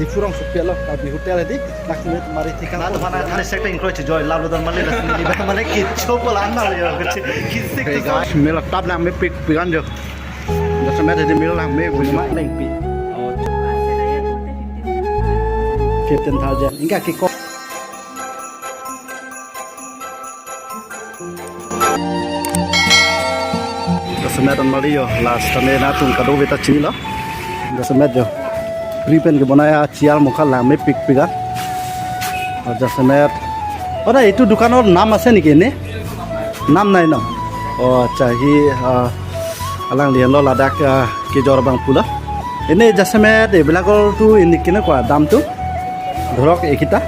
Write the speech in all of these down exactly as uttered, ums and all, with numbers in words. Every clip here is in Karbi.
Diphu rongsopi along Karbi Hotel hedi, laksi mari thekang. Nat mana thani sekta ingkro chijoi, lab lo don mali laksi mali ba mane kicho pola anal yo, kichi, kichi Hey guys, mela tap lang mepikpik an jo. Jasemet hedi mela lang mepikpik ma lengpi. Fifteen thousand. Ingka kiko. Jasemet an mali jo, last time na tum kadokave ta chinilo. Jasemet jo. Free pen kebonai a chair mokha lang mepikpik an. Aur jasemet. Oh, na, itu dukan or naam ase niki ne? Naam nai no? Oh, acha, hi, ah, alangli henlo ladak, ah, kejor abang pulo. Ene jasemet, ebilakor tu ini kene kwa dam tu? Dhorok ekita?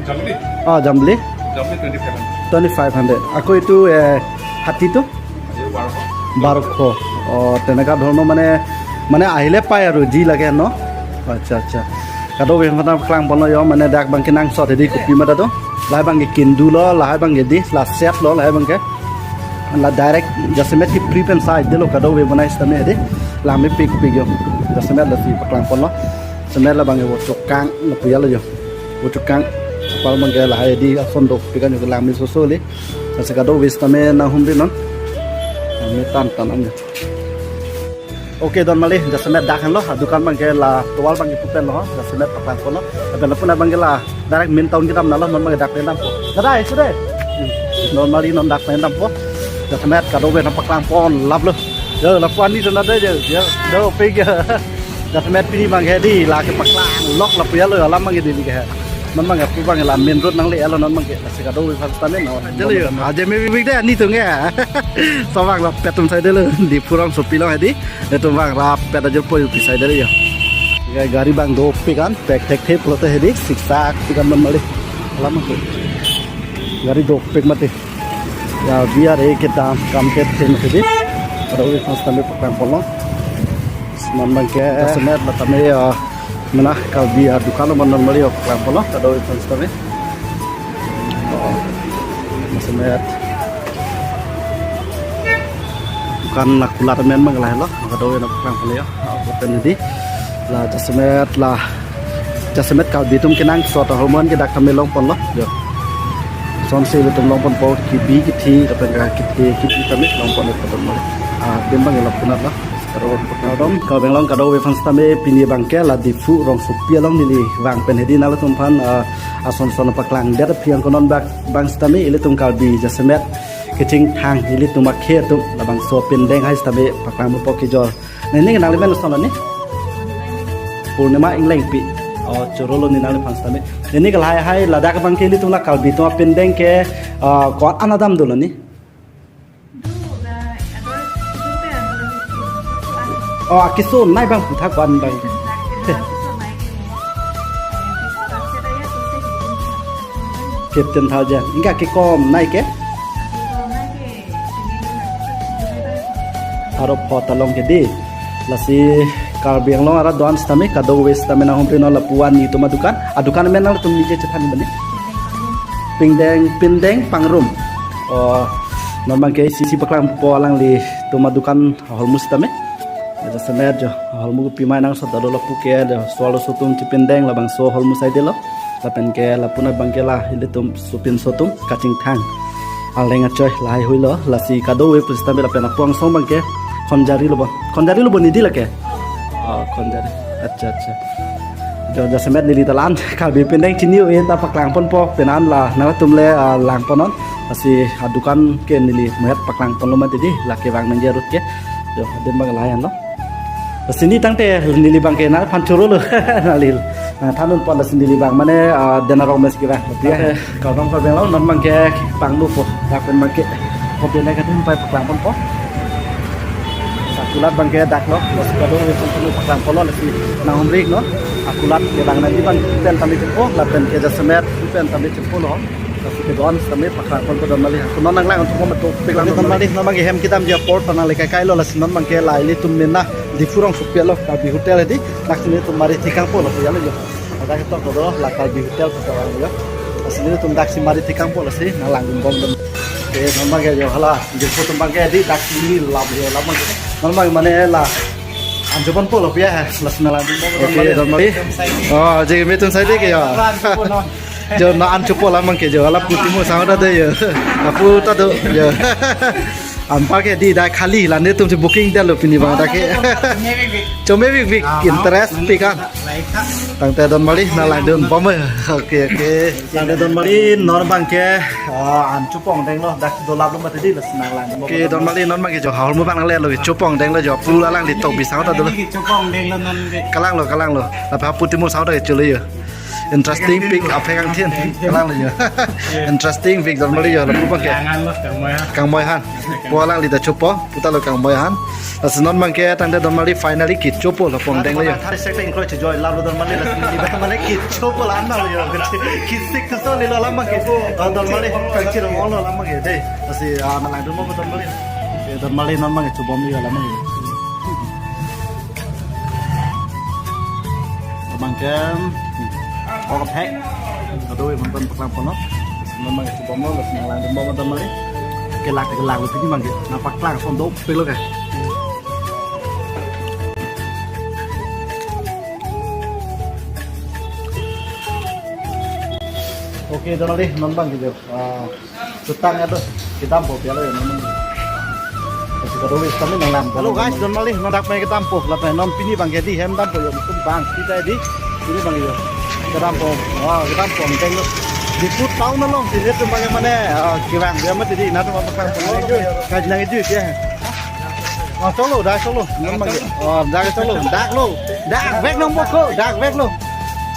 Jambili. Oh, jambili. Jambili twenty-five hundred. Twenty-five hundred. Ako itu, eh, hati tu? Hati barosh. Barosh. Oh, teneka dhorono mane, mane ahile pai aru ji lage no? Acha, acha. Kadokave aphan paklang ponlo jo, mane dak abangke nangsot hedi kopi mata do. Lahai abangke kindu lo, lahai abangke di, la set lo, lahai abangke. La direct jasemet ke free pen side delo kadokave bonai sitame hedi. Lang mepikpik jo. Jasemet lasi paklang ponlo. Jasemet labangke vochokang, lapu ya lo jo. Vochokang. Apar abangke lahai di ason dopik an jo lang mesoso le. Lasi kadokave sitame nanghumri non. Lang metan tan an jo. Okay, don mali, jasemet dak henlo, adukan abangke la tovar abangke pupen lo, jasemet paklang ponlo. Lapen lapu-an abangke la direct main town kedam nalo, non abangke dak pen dampo. Dada, isu dei. Hmm. Don mali non dak pen dampo. Jasemet kadokave nangpaklang pon lap lo. Jo, lapu-an ni dona dei jo, jo, do pik jo. Jasemet pini abangke di, la kepaklang lok lapu ya lo, alam abangke di ke. Non abangke pu abangke la main road nangle-etlo non abangke. Lasi kadokave aphan sitame non. Delo jo. Aje mepikpik dei ani tung ya. Laso abang rapet atum sai delo. Diphu rongsopi along hedi. Netum abang rapet ajo po pi sai delo jo. Ga-, gari abang dopik an. Pek thekthep pulote hedi. Siksak pik an non mali. Alam ko. Gari dopik mati. Ya, V R A kedam kam ke ten hedi. Kadokave aphan sitame paklang ponlo. Non abangke jasemet la tame ya. Mena Karbi adukan lo non mali paklang ponlo. Kadokave aphan sitame. Oh, jasemet. Dukan la kulat amen mang lahelo. Kadokave nangpaklang ponlo jo. Ah, lapen hedi. La jasemet la. Jasemet Karbi atum kenangsot ahormu an ke dak tame long ponlo. Jo. Sonsi ilitum long ponpo kibi kithi, lapen ke kithi kibi tame long ponpo. Ah, pen abang la punat la. Kardom, Karbi Anglong kadokave aphan sitame pini abangke la Diphu rongsopi along neli vang pen hedi nanglitum aphan, ah, ason son paklang det aphi angkonon bak abang sitame ilitum Karbi jasemet kechingthang ilitum akhei atum labangso pindeng hai sitame paklang ponpo kejor. Neli nangli men ason ani? Purnima Englengpi. Oh, chorolo neli nangliphan sitame. Neli ke lahai hai ladak abangke ilitum la Karbi atum apindeng ke, ah, ko-an adam dolo ni? Oh, akeso nai abang puthak ko-an abang. Fifteen thousand. Ingka kekom nai ke? Aro phot along ke di. Lasi Karbi Anglong arat do-an sitame kadokave sitame nanghumri non lapu-an nelitum adukan. Adukan amen nanglitum nije chethan bani. Pindeng, pindeng pangrum. Oh, non abangke isi isi paklang ponpo alanglitum adukan ahormu sitame. Jasemet jo ahormu pima nangsot dolo lapu ke, de sualo sotum chipindeng labangso ahormu sai delo. Lapen ke lapu-an abangke la ilitum sopinso atum kachingthang. Aleng achoi lahai huilo, lasi kadokave pusitame lapen apu angsong abangke khonjari lo bo. Khonjari lo bo ni di lake? Oh, khonjari. Acha, acha. Jo jasemet neli ta la-an Karbi pindeng chini-o-e ta paklang ponpo, penan la nangtum le, ah, lang ponnon. Lasi adukan ke neli muhet paklang ponlo mati di, lake vang nangji arut ke. Jo, adim abang lahai anlo. Lasi neli tangte neli abangke nangliphan chorolo nangli. Nangthan unpo lasi neli abang mane, ah, den arong mes kevang. Dia. Tangte kardom Karbi Anglong non abangke panglupo. Dak pen abangke. Kopi nai kadun pai paklang ponpo. Akulat abangke dak lo. Lasi kadokave aphan paklang ponlo lasi nanghumri non. Akulat ke bang nangji abang pen tame chepo, lapen ke jasemet pen tame chepo lo. Lasi ke do-an sitame paklang ponpo don mali. Ako non nanglang untu mo mato paklang don mali. Non abangke hem kedamji apor ta nangle kaikai lo lasi non abangke la ilitum mena Diphu rongsopi along Karbi Hotel hedi. Lasi nelitum mari thekang ponlo ya lo jo. Ada ketok do la Karbi Hotel kota lo jo. Lasi nelitum daksi mari thekang ponlo lasi nanglang bom don. Ke non abangke jo hala Diphu atum abangke di daksi ni lap jo lap abangke. Non abang mane la An choponpo lo pia ha, lason nanglang. Oke, don mali. Oh, je me tum sai de ke ya. Jo na an chopo alam abang ke jo, alap kuti mo sang ta de ya. Apu ta do ya. Anpar ke di dai khali la netum si booking detlo pini abang ta ke. Chome bik bik, interest pik an. Tangte don mali nanglang dun bom. Oke, oke. Tangte don mali non abang ke, ah, an chopong denglo, dak dolap lo mati di lason nanglang. Oke, don mali non abang ke jo hahor mo abang nangle lo, chopong denglo jo, pu alangli tok bisang ta dolo. Chopong denglo non de. Kalang lo, kalang lo. Lapen apu timo sang ta ke cholo yo. Interesting pik aphek angthin. Kalang lo yo. Interesting pik don mali yo, lapu abang ke. Kangan lo, kangmoi. Kangmoi han. Pu alangli ta chopo, pu ta lo kangmoi han. Lason non abang ke tangte don mali finally kechopo lo pong denglo yo. Thari sek ta ingkoi chejoi lap lo don mali, lason neli abang mane kechopo la an lo yo. Kisik keso lilo alam abang ke. Ah, don mali kangchirong lo alam abang ke de. Lasi, ah, nanglang dun mo don mali. Eh, don mali non abang ke chobom lo alam abang ke. Abang ke, hmm, ok aphek. Kadokave aphan paklangpon lo. Non abang ke chobom lo, lason nanglang dun bom don mali. Kelak kelak lo pini abang ke. Nangpaklangpon dopik lo ke. Oke, don mali non abang ke jo. Ah, chutang ado, kedampo pia lo ya, non. Kasi kadokave kami nanglang. Hello guys, don mali, non dak pen kedampo, lapen non pini abang ke di hem dampo yo, mukum abang, kita di, pini abang yo. Kedampo, oh, kedampo, enteng lo. Di put town along, sini tu abang mane, ah, kevang dia mati di, natu abang paklangpon. Kaj nang itu ya. Oh, cholo, dak cholo, non abang ke. Oh, dak cholo, dak lo, dak vek nang bok ko, dak vek lo.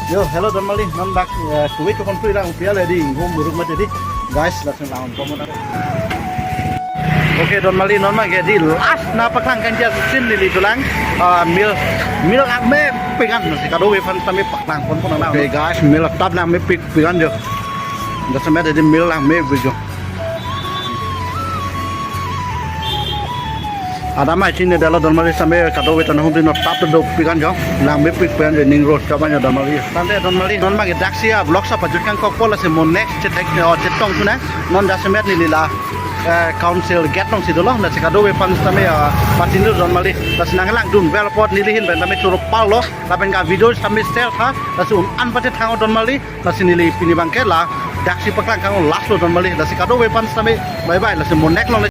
Yo, hello, don mali, non dak, eh, Kuwait ko country lang, pia le di, home buruk mati di. Guys, lason lang, komo na. Oke, don mali non abang ke di last nangpaklang kanja sin neli dolang. Ah, meal, meal langmepik an si kadokave aphan tame paklangponpon nang. Oke, guys, meal tap langmepikpik an jo. Jasemet di meal langmepik jo. Adam ai chini dalo don mali same kadokave ta nahum di no tap dopik an jo. Langmepikpik an jo ning ros kaban jo don mali. Tangte don mali non abang ke daksi a vlog sa pajut kangkokpo lasi mo next chetek, oh, chetong tu nang. Non jasemet neli la, eh, council gate along si dolo, lasi kadokave aphan sitame, eh, patin dun don mali, lasi nanglang dun vel apot neli ahin pen tame choro pal lo, lapen ke video sitame share tha, lasi un an pate thang don mali, lasi neli pini abang ke la, daksi paklang kang last lo don mali, lasi kadokave aphan sitame, bye bye, lasi mo next along